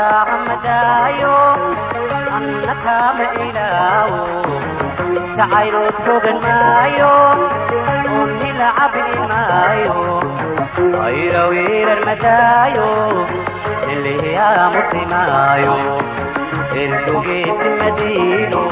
Kamadaayo anna kama ilaawo, jacaylo togan maayo oon hilacabi maayo, ayra wiirar madaayo nilihiyaa mutimaayo, ilkugeesi madiino.